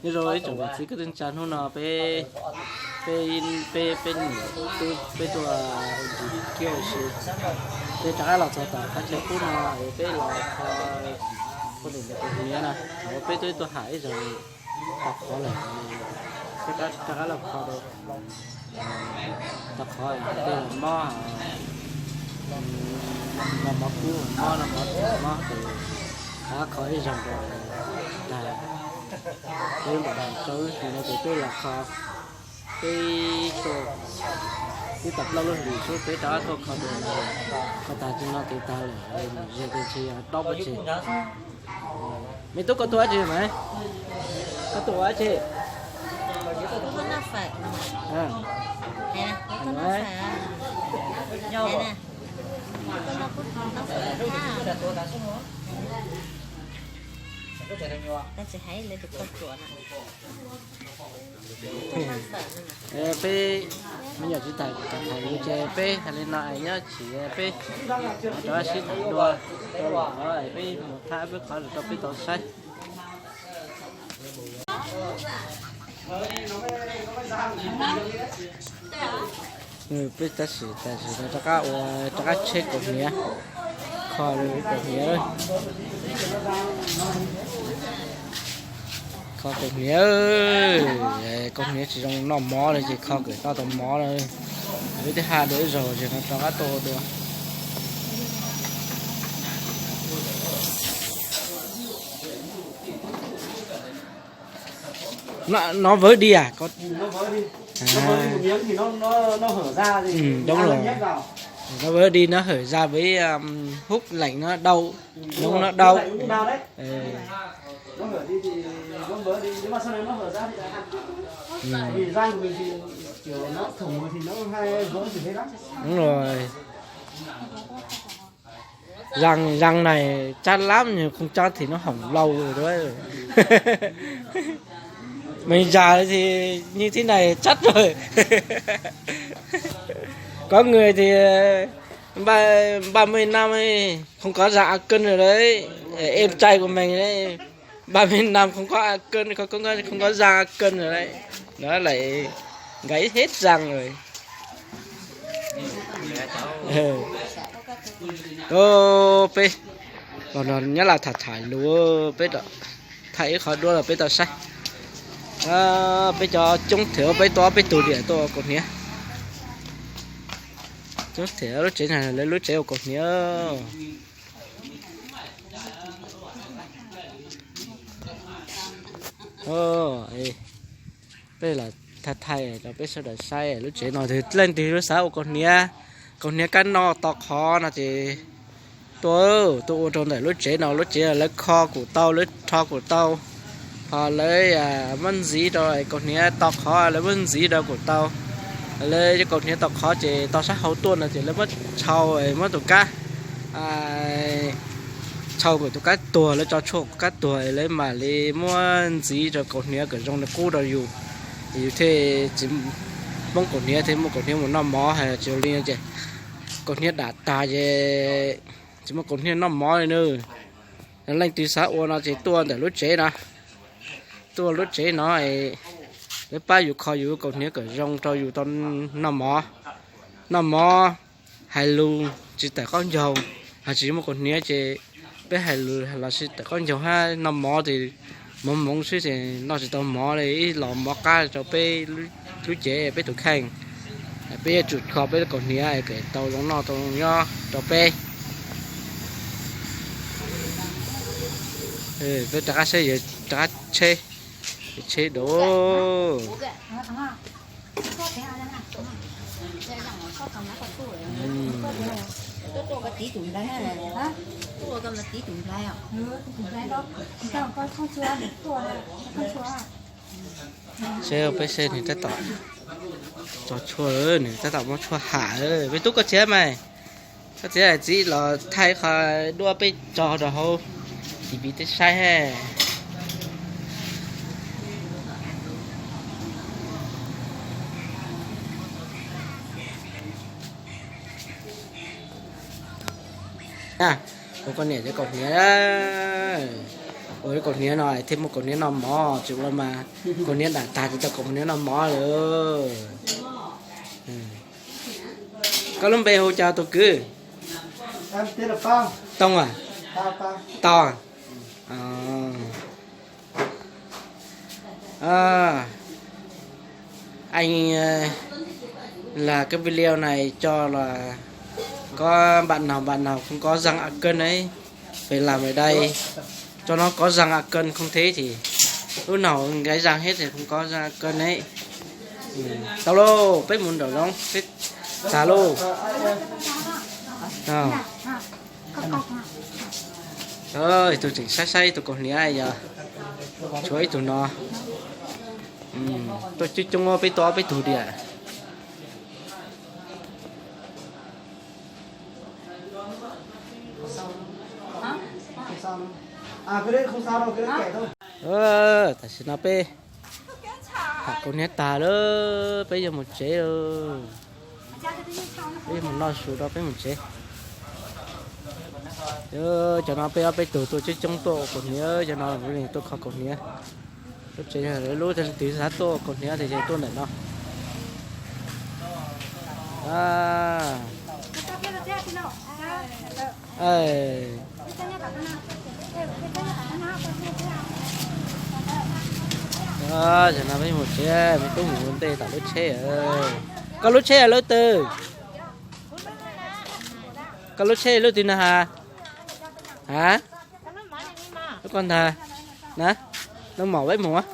Nyob zoo ib tsoom niam txiv kwv tij neej tsa, hnub no peb, peb, peb, peb niam tub peb tuaj ua ntsis kiab ua si, peb rov qab los txog tom qab chaw qub no es peb los kho ua tus niam tus hniav na, thaum peb twb tuaj ham ib zaug tau qhov lawm, peb rov qab los kho rau tau qhov tej los mob, los mov kub mob no, mov mob ces rov qab kho ib zaug rau tag, peb npam dag rau hlis no ces peb los kho, peb tuaj, peb tau plaub lub hlis xwb peb rov qab tuaj kho dua, kho tag tsis no ces tag lawm, ze ces ntshe yog dob pob tseg. Me tub, koj tuaj dab tsi mas? Koj tuaj ua dab tsi? Peb me nyuam tsis tham, tham tham ces peb hais li no es nyob tsis peb rov sib tham dua, peb mus thab peb qhov rau peb tau saib. Peb tab sis tam sim no rov qab ua, rov qab tsheb kaus hniav, kho kaus hniav, kho kaus hniav, kaus hniav tsis zoo noj mov li ces kho kom noj tau mov na. Peb twb ham dua ib zaug ces no rov qab tuaj ua dua. Nó vớ đi à? Có... Nó vớ đi. À. Nó vớ đi một miếng thì nó, nó, nó hở ra thì... Ừ, đúng rồi. Nó vớ đi, nó hở ra với, um, hút lạnh nó đau. Ừ, đúng rồi. Nó đau. Hút lạnh cũng đau đấy. Ừ. Nó hở đi thì nó vớ đi, nhưng mà sau này nó hở ra thì lại hàn cứng. Ừ. Vì da của mình thì kiểu nó thủng rồi thì nó hay vớ kiểu thế lắm. Đúng rồi. Răng, răng này chắc lắm, nhưng không chắc thì nó hỏng lâu rồi đấy. Mình già thì như thế này chắc rồi. Có người thì ba, ba mươi năm ấy, không có răng ăn cơm rồi đấy. Em trai của mình đấy, ba mươi năm không có ăn cơm, không, không có, không có răng ăn cơm rồi đấy. Nó lại gãy hết răng rồi. Ơ, peb los no nyob laj tham tham lus, peb thaij ib qho duab los peb tau saib. Peb cov coob thiab, peb tuaj peb tug diam tuaj kaus hniav. Coob thiab, lub tsev no lawv lub tsev ua kaus hniav. Peb los thaij thaij rau peb sawv daws saib lub tsev no, leej twg lub xav ua kaus hniav, kaus hniav kab noj to qhov no ces tuaj, tuaj ua rau ntawm lub tsev no, lub tsev lawv kho kuj tau, lawv rho kuj tau, ho lawv muab ntxiv rau kaus hniav to qhov, lawv muab ntxiv rau kuj tau. Lawv cov kaus hniav to qhov ces tau sab hauv tuaj no ces lawv muab tshau, muab tus kab, tshau kom tus kab tuag, lawv tso tshuaj kom kab tuag, lawv mam li muab ntxiv rau kaus hniav kom zoo li qub rau yus, yus thiaj tsis poob kaus hniav, thiaj muaj kaus hniav mus noj mov. Hais tsis li no ces kaus hniav dam tag ces tsis muaj kaus hniav noj mov li na. Leej twg xav ua no ces tuaj ntawm lub tsev no, tuaj lub tsev no, lawv pab yus kho yus kaus hniav kom zoo rau yus tau noj mov. Noj mov hais lus tsis tawm qaub ncaug, hos tsis muaj kaus hniav ces peb hais lus los tsis tawm qaub ncaug hab, noj mov ces moov moov xwb ces noj tsis tau mov li, ib los mov qab rau peb lub cev peb tus kheej. Peb yuav tsum kho peb lub kaus hniav kom tau zoo noj tau nyob rau peb. Peb rov qab saib, rov qab tsheb, tsheb dua. Seb peb seb nws tab tom tso tshuaj, nws tab tom muab tshuaj ham. Peb tub, koj txiav mas, koj txiav txiv los thaij qhov duab peb tso rau hauv ti vi tej saib. Na, ua koj niam cov kaus hniav, ua cov kaus hniav no thiaj muaj kaus hniav noj mov, tsis ua mas kaus hniav dam tag tsis tau kaus hniav noj mov lawm. Koj lub npe hu cas tus kwv? Tooj a? Tau. Anh làm cái video này cho là có bạn nào bạn nào không có răng ạc cân ấy, về làm ở đây cho nó có răng ạc cân, không thế thì lúc nào gãy răng hết thì không có răng ạc cân ấy. Tau lauj, peb mus nraum zoov peb tag lauj. Tus tseem saib saib tus kaus hniav yog tshuav ib tug no. Tuaj coob coob peb tuaj ob peb tug tiag. Tam sim no peb tham kaus hniav tag lawm, peb yuav mus tsev lawm. Peb yuav mus noj su rau peb mus tsev. Cov no peb ob peb tug tuaj coob coob tuaj ua kaus hniav, cov no tuaj kho kaus hniav. Lub tsev lub twg xav tuaj ua kaus hniav ces tuaj ntawm no. Cov no peb mus tsev, me tub mus ua ntej tom lub tsheb. Koj lub tsheb lub twg? Koj lub tsheb lub twg na has? Has? Lub koj ntag na. Lub mom peb mus.